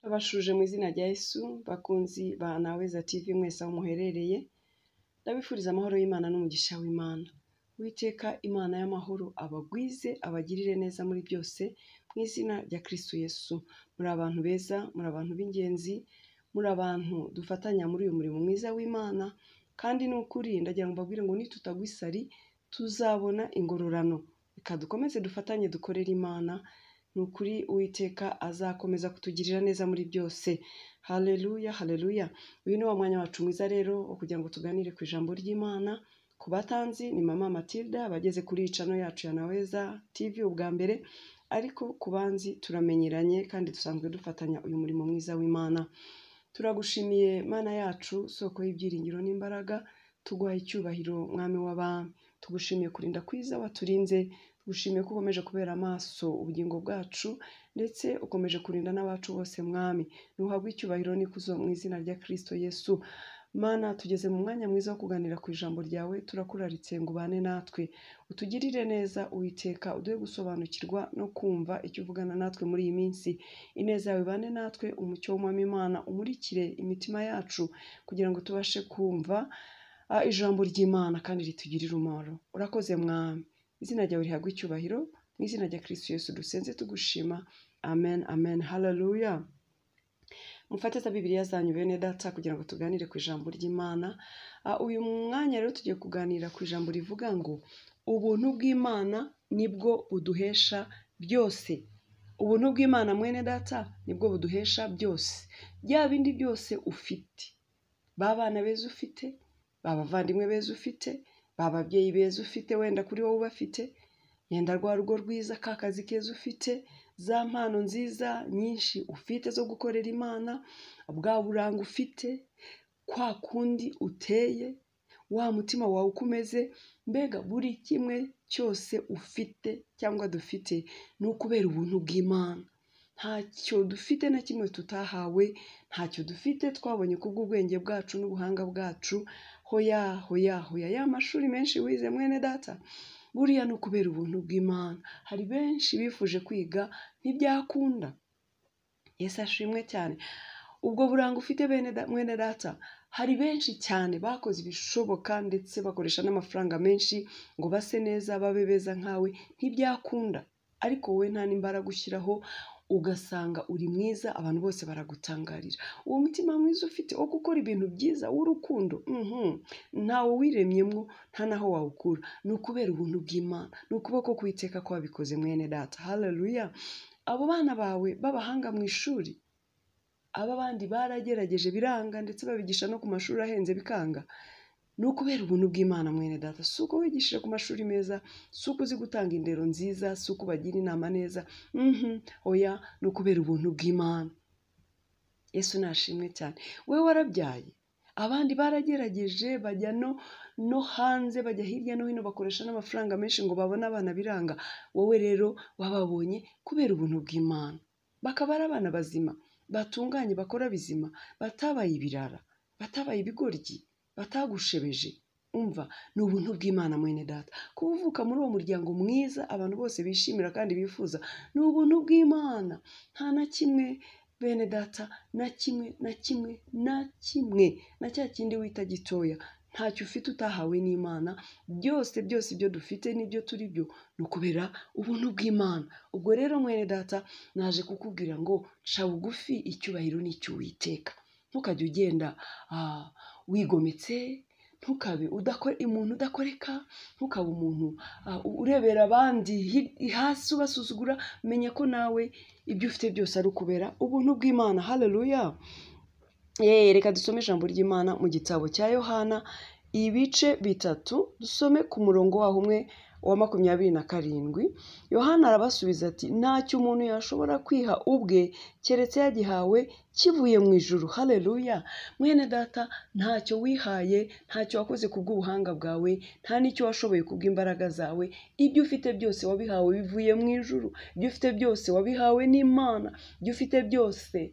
Ndabashuje mu izina rya Yesu, bakunzi ba Naweza TV mwese aho muherereye, ndabifuriza amahoro y'Imana n'umugisha w'Imana. Uwiteka Imana y'amahoro abagwize, abagirire neza muri byose, mu izina rya Kristo Yesu. Muri abantu beza, muri abantu b'ingenzi, muri abantu dufatanya muri uyu murimo mwiza w'Imana, kandi ni ukuri ndagira ngo mbabwire ngo nitutagwa isari tuzabona ingororano. Reka dukomeze dufatanye dukorere Imana, ni ukuri Uwiteka azakomeza kutugirira neza muri byose. Haleluya, haleluya. Uyu ni wa mwanya wacu mwiza rero wo kugira ngo tuganire ku ijambo ry'Imana. Ku batanzi ni Mama Matilda, abageze kuri iyi channel yacu ya Naweza TV ubwa mbere, ariko ku banzi turamenyeranye kandi dusanzwe dufatanya uyu murimo mwiza w'Imana. Turagushimiye Mana yacu, soko y'ibyiringiro n'imbaraga, tuguhaye icyubahiro Mwami w'abami. Tugushimiye kurinda kwiza waturinze, tugushimiye ko ukomeje kubera amaso ubugingo bwacu, ndetse ukomeje kurinda n'abacu bose Mwami. Ntuhabwe icyubahiro n'ikuzo mu izina rya Kristo Yesu. Mana, tugeze mu mwanya mwiza wo kuganira ku ijambo ryawe, turakuraritse ngo ubane natwe, utugirire neza Uwiteka, uduhe gusobanukirwa no kumva icyo uvugana natwe muri iyi minsi. Ineza yawe ibane natwe, umucyo w'Umwami Imana umurikire imitima yacu kugira ngo tubashe kumva ijambo ry'Imana kandi ritugirire umumaro. Urakoze Mwami, izina ryawe rihabwe icyubahiro, mu izina rya Kristo Yesu dusenze tugushima. Amen, amen, haleluya. Mufate za Bibiliya zanyu bene data kugira ngo tuganire ku ijambo ry'Imana. Uyu mwanya rero tugiye kuganira ku ijambo rivuga ngo ubuntu bw'Imana nibwo buduhesha byose. Ubuntu bw'Imana mwene data nibwo buduhesha byose. Bya bindi byose ufite, ba bana beza ufite, ba bavandimwe beza ufite, ba babyeyi beza ufite, wenda kuri wowe ubafite, yenda rwa rugo rwiza, ka kazi keza ufite, za mpano nziza nyinshi ufite zo gukorera Imana, bwa buranga ufite, kwa kundi uteye, wa mutima wawe uko umeze, mbega buri kimwe cyose ufite cyangwa dufite ni ukubera ubuntu bw'Imana. Ntacyo dufite na kimwe tutahawe, ntacyo dufite twabonye kubw'ubwenge bwacu n'ubuhanga bwacu. Hoya, hoya, hoya, ya mashuri menshi wize mwene data, buriya ni ukubera ubuntu bw'Imana. Hari benshi bifuje kwiga ntibyakunda. Yesu ashimwe cyane. Ubwo buranga ufite mwene data, hari benshi cyane bakoze ibishoboka ndetse bakoresha n'amafaranga menshi ngo base neza, babe beza nkawe, ntibyakunda. Ariko wowe nta n'imbaraga ushyiraho, ugasanga uri mwiza, abantu bose baragutangarira. Uwo mutima mwiza ufite wo gukora ibintu byiza w'urukundo, ntawe wiremyemo, nta naho wawukura. Ni ukubera ubuntu bw'Imana, ni ukuboko k'Uwiteka kwabikoze mwene data. Haleluya. Abo bana bawe b'abahanga mu ishuri, aba bandi baragerageje biranga, ndetse babigisha no ku mashuri ahenze bikanga. Ni ukubera ubuntu bw'Imana mwene data. Si uko wigishije ku mashuri meza, si uko uzi gutanga indero nziza, si uko ubagira inama neza, oya, ni ukubera ubuntu bw'Imana. Yesu nashimwe cyane. Wewe warabyaye, abandi baragerageje bajya no hanze, bajya hirya no hino, bakoresha n'amafaranga menshi ngo babone abana biranga. Wowe rero wababonye kubera ubuntu bw'Imana, bakaba ari abana bazima, batunganye, bakora bizima, batabaye ibirara, batabaye ibigoryi, batagushebeje. Umva, ni ubuntu bw'Imana mwene data. Kuba uvuka muri uwo muryango mwiza abantu bose bishimira kandi bifuza, ni ubuntu bw'Imana. Nta na kimwe bene data, na kimwe, na kimwe, na kimwe, na cya kindi wita gitoya, ntacyo ufite utahawe n'Imana. Byose byose ibyo dufite n'ibyo turi byo ni ukubera ubuntu bw'Imana. Ubwo rero mwene data, naje kukubwira ngo ca bugufi, icyubahiro ni icy'Uwiteka. Ntukajye ugenda wigometse, ntukabe umuntu udakoreka, ntukabe umuntu urebera abandi hasi ubasuzugura. Menya ko nawe ibyo ufite byose ari ukubera ubuntu bw'Imana. Haleluya. Reka dusome ijambo ry'Imana mu gitabo cya Yohana ibice 3, dusome ku murongo waho umwe wa 27. Yohana arabasubiza ati, ntacyo umuntu yashobora kwiha ubwe keretse yagihawe kivuye mu ijuru. Haleluya. Mwene data, ntacyo wihaye, ntacyo wakoze kubw'ubuhanga bwawe, nta n'icyo washoboye kubw'imbaraga zawe. Ibyo ufite byose wabihawe bivuye mu ijuru. Ibyo ufite byose wabihawe n'Imana. Ibyo ufite byose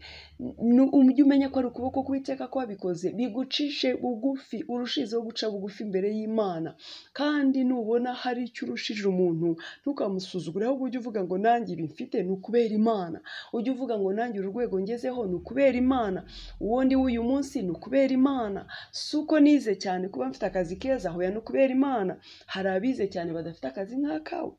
ujye umenya ko ari ukuboko k'Uwiteka kwabikoze, bigucishe bugufi, urushizeho guca bugufi imbere y'Imana. Kandi nubona hari icyo urushije umuntu, ntukamusuzugure, ahubwo ujye uvuga ngo nanjye ibi mfite ni ukubera Imana. Ujye uvuga ngo nanjye uru rwego ngezeho ni ukubera Imana, uwo ndi w'uyu munsi ni ukubera Imana, si uko nize cyane kuba mfite akazi keza, hoya ni ukubera Imana. Hari abize cyane badafite akazi nk'akawe,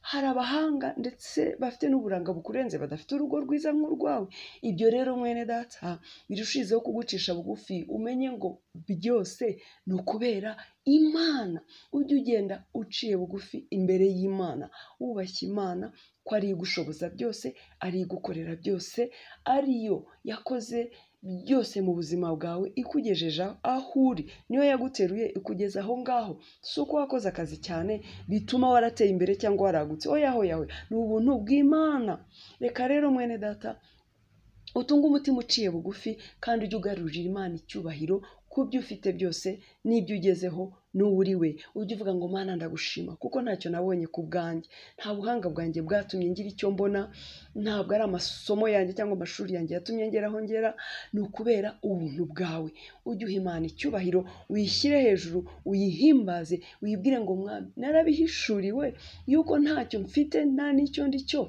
hari abahanga ndetse bafite n'uburanga bukurenze badafite urugo rwiza nk'urwawe. Ibyo rero mwene data birushijeho kugucisha bugufi, umenye ngo byose ni ukubera Imana. Ujye ugenda uciye bugufi imbere y'Imana, wubashye Imana ko ari igushoboza byose, ari igukorera byose, ariyo yakoze byose mu buzima bwawe ikugejeje aho uri, niyo yaguteruye ikugeza aho ngaho. Si uko wakoze akazi cyane bituma warateye imbere cyangwa waragutse, oya oya oya, ni ubuntu bw'Imana. Reka rero mwene data utunge umutima uciye bugufi, kandi ujye ugarurira Imana icyubahiro ku byo ufite byose n'ibyo ugezeho n'uwo uri we. Ujye uvuga ngo Mana ndagushima kuko ntacyo nabonye ku bwanjye, nta buhanga bwanjye bwatumye ngira icyo mbona, ntabwo ari amasomo yanjye cyangwa amashuri yanjye yatumye ngera aho ngera, ni ukubera ubuntu bwawe. Ujye uha Imana icyubahiro, uyishyire hejuru, uyihimbaze, uyibwire ngo Mwami narabihishuriwe yuko ntacyo mfite nta n'icyo ndi cyo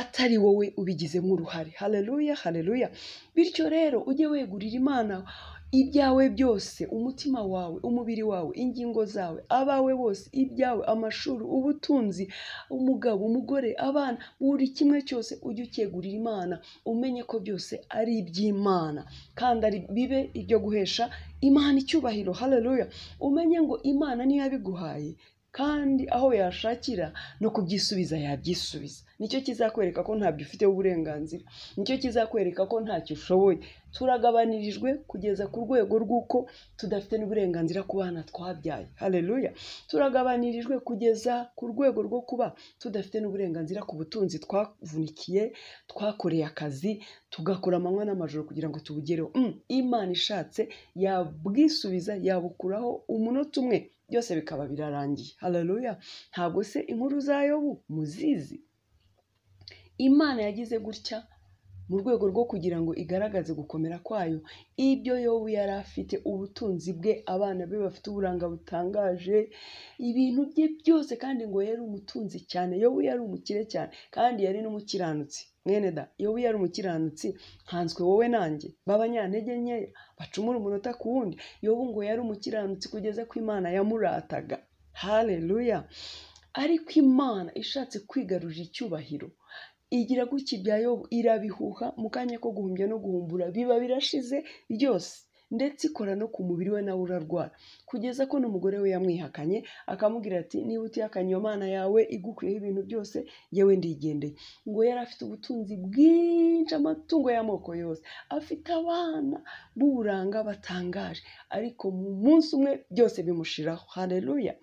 atari wowe ubigizemo uruhare. Haleluya, haleluya. Bityo rero ujye wegurira Imana ibyawe byose, umutima wawe, umubiri wawe, ingingo zawe, abawe bose, ibyawe, amashuri, ubutunzi, umugabo, umugore, abana, buri kimwe cyose ujye ucyegurira Imana, umenye ko byose ari iby'Imana kandi ari bibe ibyo guhesha Imana icyubahiro. Haleluya. Umenye ngo Imana niyo yabiguhaye, kandi aho yashakira no kubyisubiza yabyisubiza. Nicyo kizakwereka ko ntabyo ufiteho uburenganzira, nicyo kizakwereka ko ntacyo ushoboye. Turagabanirijwe kugeza ku rwego rw'uko tudafite n'uburenganzira ku bana twabyaye. Haleluya. Turagabanirijwe kugeza ku rwego rwo kuba tudafite n'uburenganzira ku butunzi twavunikiye, twakoreye akazi, tugakora amanywa n'amajoro kugira ngo tubugereho. Imana ishatse yabwisubiza, yabukuraho umunota umwe, byose bikaba birarangiye. Haleluya. Ntabwo se inkuru za Yobu muzizi? Imana yagize gutya mu rwego rwo kugira ngo igaragaze gukomera kwayo, ibyo Yobu yari afite, ubutunzi bwe, abana be bafite uburanga butangaje, ibintu bye byose, kandi ngo yari umutunzi cyane. Yobu yari umukire cyane kandi yari n'umukiranutsi. Mwene da, Yobu yari umukiranutsi nkanswe wowe nanjye b'abanyantege nkeya bacumura umunota ku wundi. Yobu ngo yari umukiranutsi kugeza ko Imana yamurataga. Haleluya. Ariko Imana ishatse kwigarurira icyubahiro, igira gutya ibya Yobu irabihuha mu kanya ko guhumbya no guhumbura, biba birashize byose, ndetse ikora no ku mubiri we nawe urarwara, kugeza ko n'umugore we yamwihakanye akamubwira ati niba utihakanye iyo Mana yawe igukwiyeho ibintu byose, yewe ndigendeye. Ngo yari afite ubutunzi bwinshi, amatungo y'amoko yose, afite abana b'uburanga batangaje, ariko mu munsi umwe byose bimushiraho. Haleluya.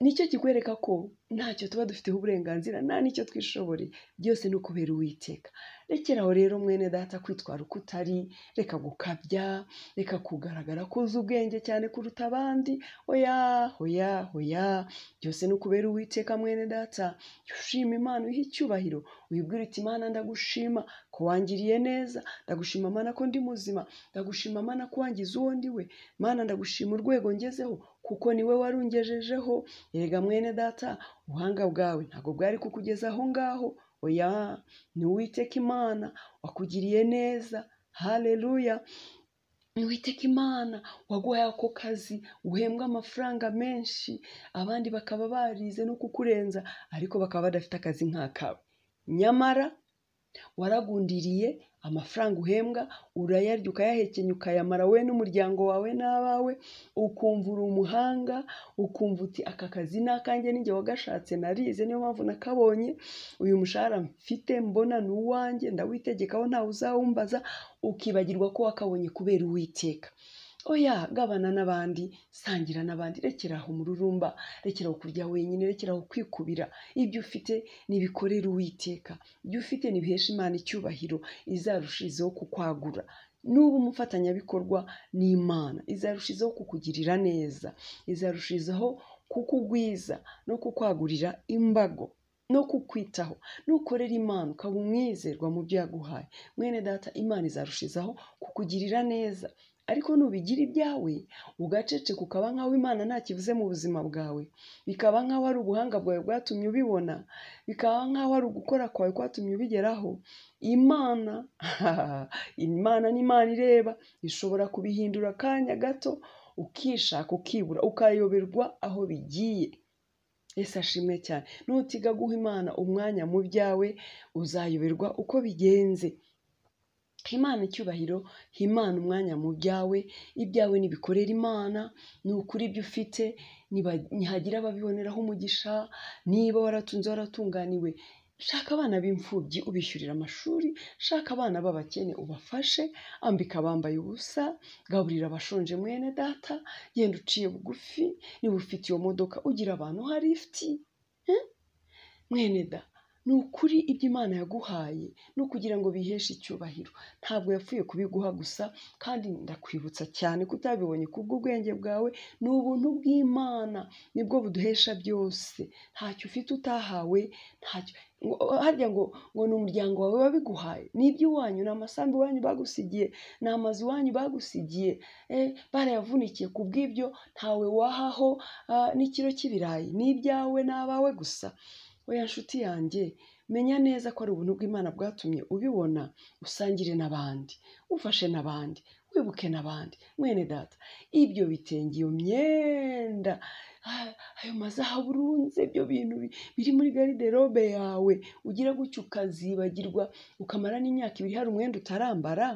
Nicyo kikwereka ko ntacyo tuba dufiteho uburenganzira, nta n'icyo twishoboreye, byose ni ukubera Uwiteka. Rekeraho rero mwene data kwitwara uko utari, reka gukabya, reka kugaragara ko uzi ubwenge cyane kuruta abandi. Oya, oya, oya, byose ni ukubera Uwiteka mwene data. Ushima Imana, uyihe icyubahiro, uyibwire uti Imana ndagushima ko wangiriye neza, ndagushima Mana ko ndi muzima, ndagushima Mana ko wangize uwo ndi we, Mana ndagushima urwego ngezeho kuko niwe warungejejeho. Erega mwene data, ubuhanga bwawe ntabwo bwari kukugeza aho ngaho. Oya, ni Uwiteka Imana wakugiriye neza. Haleluya. Ni Uwiteka Imana waguhaye ako kazi, uhembwa amafaranga menshi, abandi bakaba barize no kukurenza, ariko bakaba badafite akazi nk'akawe. Nyamara waragundiriye amafaranga uhembwa, urayarya ukayahekenya ukayamara wowe n'umuryango wawe n'abawe, ukumva uri umuhanga, ukumva uti aka kazi ni akanjye, ninjye wagashatse, narize niyo mpamvu nakabonye, uyu mushahara mfite mbona ni uwanjye, ndawitegekaho ntawe uzawumbaza, ukibagirwa ko wakabonye kubera Uwiteka. Oya, gabana n'abandi, sangira n'abandi, rekera aho umururumba, rekera aho kurya wenyine, rekera aho kwikubira. Ibyo ufite nibikorere Uwiteka, ibyo ufite nibiheshe Imana icyubahiro, izarushizeho kukwagura. Nuba umufatanyabikorwa n'Imana, izarushizeho kukugirira neza, izarushizeho kukugwiza no kukwagurira imbago. no kukwitaho. Nukorera Imana ukaba umwizerwa mu byo yaguhaye, mwene data, Imana izarushizaho kukugirira neza. Ariko nubigira ibyawe ugaceceka, ukaba nk'aho Imana nta kivuze mu buzima bwawe, bikaba nk'aho ari ubuhanga bwawe bwatumye ubibona, bikaba nk'aho ari ugukora kwawe kwatumye ubigeraho, Imana Imana ni Imana ireba, ishobora kubihindura akanya gato, ukishaka ukibura, ukayoberwa aho bigiye. Yesu ashimwe cyane. Nutiga guha Imana umwanya mu byawe, uzayoberwa uko bigenze. Imana icyubahiro, Imana umwanya mu byawe, ibyawe nibikorera Imana, ni ukuri ibyo ufite, nihagira ababiboneraho umugisha, niba waratunze waratunganiwe, shaka abana b'imfubyi ubishyurira amashuri, shaka abana b'abakene ubafashe, ambika abambaye ubusa, gaburira abashonje mwene data, genda uciye bugufi, niba ufite iyo modoka ugira abantu uha lifuti, mwene da. Ni ukuri ibyo Imana yaguhaye ni ukugira ngo biheshe icyubahiro, ntabwo yapfuye kubiguha gusa. Kandi ndakwibutsa cyane ko utabibonye kubw'ubwenge bwawe, ni ubuntu bw'Imana nibwo buduhesha byose. Ntacyo ufite utahawe, ntacyo harya ngo ni umuryango wawe wabiguhaye, ni iby'iwanyu, ni amasambu iwanyu bagusigiye, ni amazu iwanyu bagusigiye, barayavunikiye. Ku bw'ibyo ntawe wahaho n'ikiro cy'ibirayi, ni ibyawe n'abawe gusa. Oya nshuti yanjye, menya neza ko ari ubuntu bw'Imana bwatumye ubibona, usangire n'abandi, ufashe n'abandi, wibuke n'abandi. Mwene data, ibyo bitenge, iyo myenda, ayo mazahabu urunze, ibyo bintu biri muri gariderobe yawe, ugira gutya ukazibagirwa, ukamara n'imyaka ibiri hari umwenda utarambara,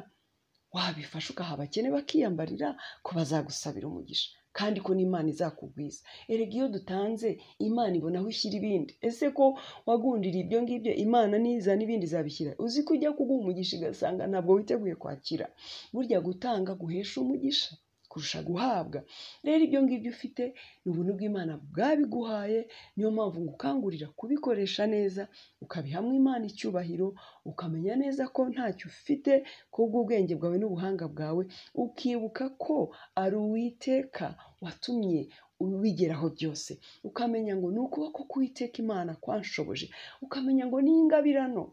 wabifasha ukaha abakene bakiyambarira, ko bazagusabira umugisha, kandi ko n'Imana izakugwiza. Erega iyo dutanze, Imana ibona aho ishyira ibindi. Ese ko wagundiriye ibyo ngibyo, Imana niza n'ibindi izabishyira? Uzi ko ujya kuguha umugisha ugasanga ntabwo witeguye kwakira. Burya gutanga guhesha umugisha kurusha guhabwa. Rero ibyo ngibyo ufite ni ubuntu bw'Imana bwabiguhaye, niyo mpamvu ngukangurira kubikoresha neza, ukabihamwa Imana icyubahiro, ukamenya neza ko ntacyo ufite kubw'ubwenge bwawe n'ubuhanga bwawe, ukibuka ko ari Uwiteka watumye ubigeraho byose, ukamenya ngo ni ukuboko k'Uwiteka Imana kwanshoboje, ukamenya ngo ni ingabirano,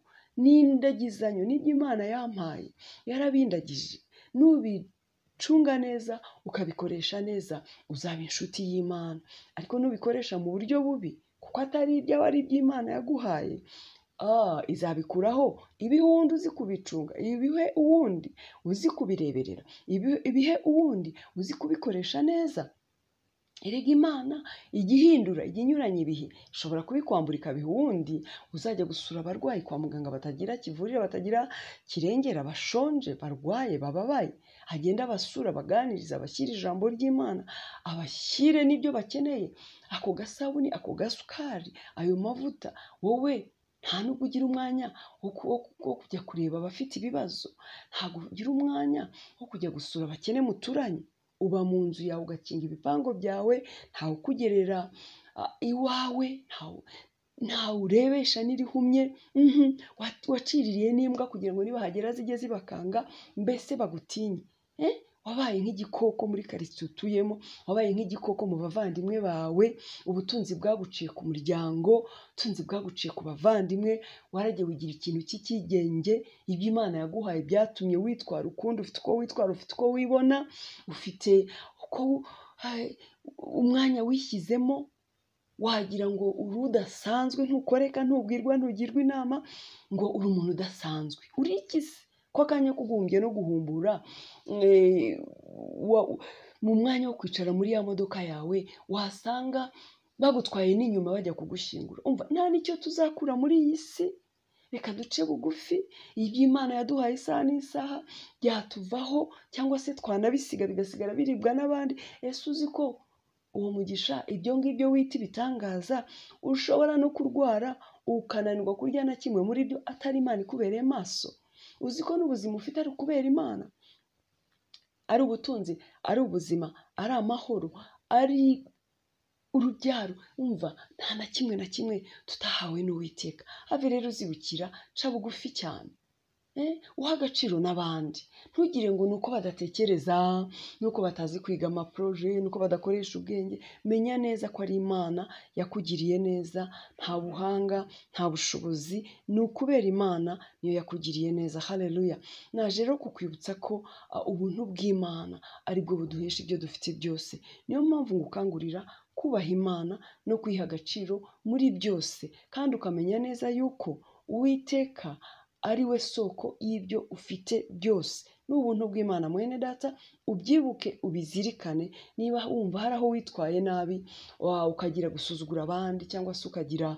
ni indagizanyo, n'ibyo Imana yampaye yarabindagije. Nubicunga neza ukabikoresha neza, uzaba inshuti y'Imana. Ariko nubikoresha mu buryo bubi, kuko atari ibyawe ari iby'Imana yaguhaye, izabikuraho ibihe uwundi uzi kubicunga, ibihe uwundi uzi kubireberera, ibihe uwundi uzi kubikoresha neza. Erega Imana ijya ihindura, ijya inyuranya ibihe, ishobora kubikwambura ikabiha uwundi uzajya gusura abarwayi kwa muganga batagira kivurira, batagira kirengera, bashonje, barwaye, bababaye, agenda abasura, abaganiriza, abashyire ijambo ry'Imana, abashyire n'ibyo bakeneye, ako gasabuni, ako gasukari, ayo mavuta. Wowe nta nubwo ugira umwanya wo kujya kureba abafite ibibazo, ntabwo ugira umwanya wo kujya gusura abakene muturanye. Uba mu nzu yawe ugakinga ibipangu byawe, ntawe ukugerera iwawe, ntawe urebesha n'irihumye, waciririye n'imbwa kugira ngo nibahagera zijye zibakanga, mbese bagutinye. Wabaye nk'igikoko muri karitsiye utuyemo, wabaye nk'igikoko mu bavandimwe bawe, ubutunzi bwaguciye ku muryango, ubutunzi bwaguciye ku bavandimwe, waragiye wigira ikintu cy'icyigenge, ibyo Imana yaguhaye byatumye witwara ukundi, ufite uko witwara, ufite uko wibona, ufite uko umwanya wishyizemo, wagira ngo uri udasanzwe, ntukoreka, ntubwirwa, ntugirwa inama, ngo uri umuntu udasanzwe. Uri iki se? Ko akanya ko guhumbya no guhumbura, mu mwanya wo kwicara muri ya modoka yawe, wasanga bagutwaye n'inyuma bajya kugushyingura. Umva, nta n'icyo tuzakura muri iyi si. Reka duce bugufi, ibyo Imana yaduhaye isaha n'isaha byatuvaho, cyangwa se twanabisiga bigasigara biribwa n'abandi. Ese uzi ko uwo mugisha, ibyo ngibyo wita ibitangaza, ushobora no kurwara ukananirwa kurya na kimwe muri byo atari Imana ikubereye maso? Uzi ko n'ubuzima ufite ari ukubera Imana, ari ubutunzi, ari ubuzima, ari amahoro, ari urubyaro. Umva, nta na kimwe na kimwe tutahawe n'Uwiteka. Have rero uzibukira, ca bugufi cyane. Uha agaciro n'abandi, ntugire ngo ni uko badatekereza, ni uko batazi kwiga amaporoje, ni uko badakoresha ubwenge. Menya neza ko ari Imana yakugiriye neza, nta buhanga, nta bushobozi, ni ukubera Imana niyo yakugiriye neza. Haleluya! Naje rero kukwibutsa ko ubuntu bw'Imana aribwo buduhesha ibyo dufite byose. Niyo mpamvu ngukangurira kubaha Imana no kwiha agaciro muri byose, kandi ukamenya neza yuko Uwiteka ari we soko y'ibyo ufite byose. Ni ubuntu bw'Imana mwene data, ubyibuke ubizirikane. Niba wumva hari aho witwaye nabi, ukagira gusuzugura abandi cyangwa se ukagira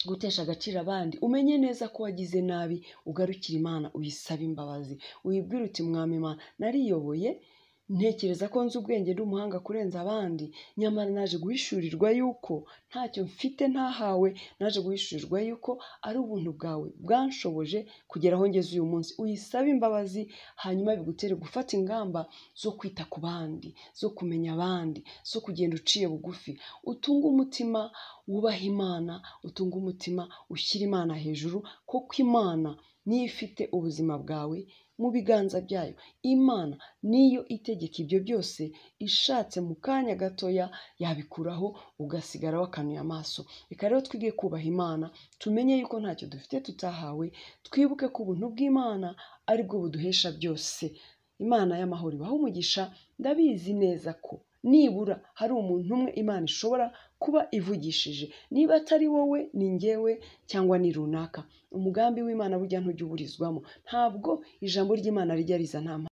gutesha agaciro abandi, umenye neza ko wagize nabi, ugarukire Imana uyisabe imbabazi, uyibwire uti Mwami Imana, nariyoboye ntekereza ko nzi ubwenge ndi umuhanga kurenza abandi, nyamara naje guhishurirwa yuko ntacyo mfite ntahawe, naje guhishurirwa yuko ari ubuntu bwawe bwanshoboje kugera aho ngeze uyu munsi. Uyisabe imbabazi, hanyuma bigutere gufata ingamba zo kwita ku bandi, zo kumenya abandi, zo kugenda uciye bugufi, utunge umutima wubaha Imana, utunge umutima ushyira Imana hejuru, kuko Imana niyo ifite ubuzima bwawe mu biganza byayo. Imana niyo itegeka ibyo byose, ishatse mu kanya gatoya yabikuraho ugasigara wakanuye amaso. Reka rero twige kubaha Imana, tumenye yuko ntacyo dufite tutahawe, twibuke ko ubuntu bw'Imana aribwo buduhesha byose. Imana y'amahoro ibahe umugisha. Ndabizi neza ko nibura hari umuntu umwe Imana ishobora kuba ivugishije, niba atari wowe ni njyewe cyangwa ni runaka. Umugambi w'Imana burya ntujya uburizwamo, ntabwo ijambo ry'Imana rijya riza nta mpamvu.